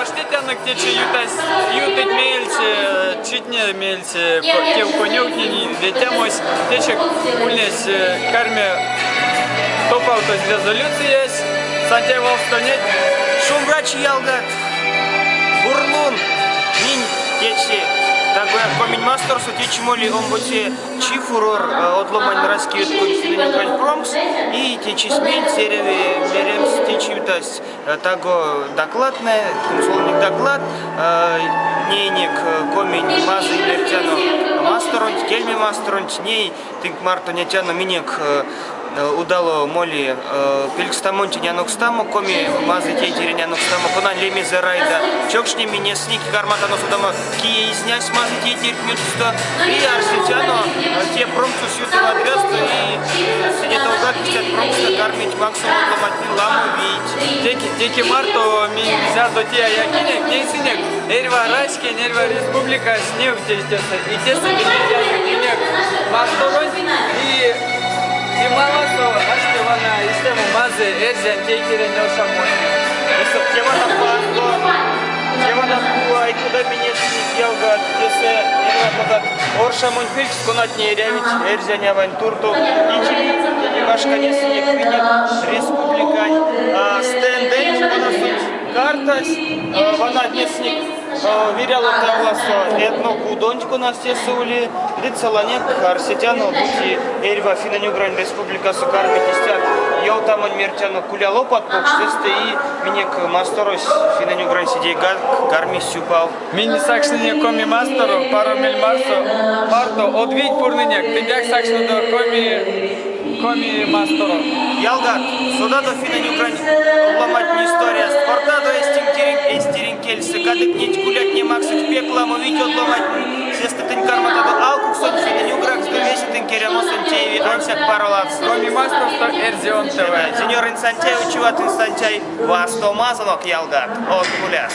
Аштетянок течи ютась, ютыть меельце читне, меельце тевконёвтнень ветямось. Течи ульнесь карми топавтозь резолюциясь. Сантяй валстонеть. Шумбрачи, ялгат! Бурлун! Минь течи тагояк Коминь масторсо течи моли омбоце чи фурор од ломань раськеютконь финнэнь-угрань промкс и течись мельть эряви меремс течи ютась таго докладтнэ, кунсолынек доклад, неинек Коминь мазый мертяно масторонть, кельме масторонть, ней тынк марто нетяно минек удало моли пелькстамонтень анокстамо, коми мазый тейтерень анокстамо, конань лемезэ Райда. Чокшне минесник карматано содамо, кие изнясь мазый тейтерть ютксто, и арсетяно те промксось юты вадрясто и седе товгак истят промкст кармить максомо ломантнень ламо вийть. Теке марто минь зярдо тия якинек, нейсынек, эрьва раськень, эрьва республикась невтезь тесэ. И тесэ минек минек масторонть и и маласо ашти вана истямо мазый эрзянь тейтерень оршамотне. Тевана пандо, тевана кува, куда минек ялгат, тесэ эрьва кодат оршамонь пелькст, конатне эрявить эрзянь авань туртов. И башка несынек минек республикань стендэнть, конасонть картась, вана несынек Виряло Тавласо этнокудонть, конась тесэ ули, ды целанек арсетяно, бути эрьва Финнэнь-Угрань республикасо кармить истят ёвтамонь мертяно кулялопат покш, сестэ и минек масторось финнэнь-угрань седейгак карми сюпав. Минь сакшнынек Коми масторов, паро мель марто од вийть пурнынек, тындяк сакшнодо Коми, Коми масторов. Ялгат, содадо финнэнь-угрань ломантнень историяст, кортадо эсь тиринь кельсэ, кадык неть кулятне максыть пек ламо вийть од ломантнень, сестэ тынь карматадо алкуксонь финнэнь-угракс ды весе тынк эрямосонть тееви ансяк паро ладсо. Коми масторсто Эрзион ТВ. Сеньор Инсантяй, учеват Инсантяй, вастомазонок, ялгат, од куляс.